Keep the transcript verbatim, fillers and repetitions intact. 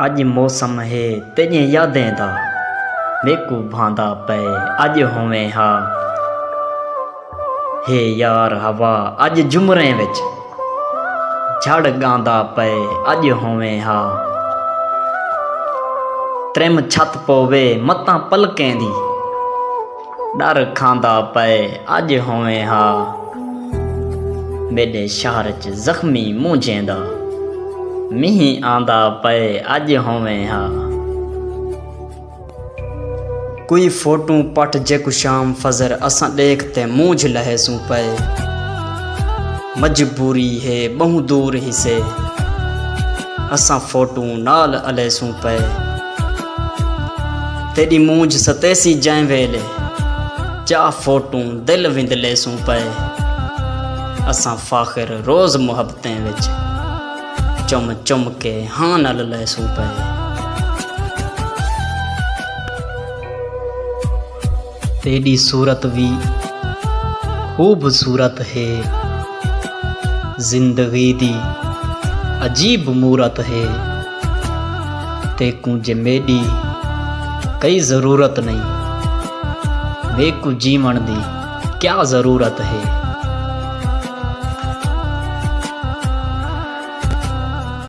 اڄ موسم ہے تیݙیں یادیں دا، میکوں بھاندا پئے اڄ ہوویں ہا۔ ہے یار ہوا اڄ جمریں وچ، جھڑ ڳاندا پئے اڄ ہوویں ہا۔ ترم چھت پووے متاں پلکیں دی، ݙر کھاندا پئے اڄ ہوویں ہا۔ میݙے شہر اچ زخمی مونجھیں دا، مینہ آندا پئے اڄ ہوویں ہا۔ کوئی فوٹو پٹ جیکوں شام فجر اساں ݙیکھ تے مونجھ لہیسوں پئے۔ مجبوری ہے ٻہوں دور ہیسے، اساں فوٹو نال الیسوں پئے۔ تیݙی مونجھ ستیسی جئیں ویلے، چا فوٹو دل وندلیسوں پئے۔ اساں فاخر روز محبتیں وچ، چم چم کے ہاں نال لیسوں پئے۔ تیݙی صورت وی خوبصورت ہے، زندگی دی عجیب مورت ہے۔ تیکوں جے میݙی کئی ضرورت نئیں، میکوں جیوݨ دی کیا ضرورت ہے؟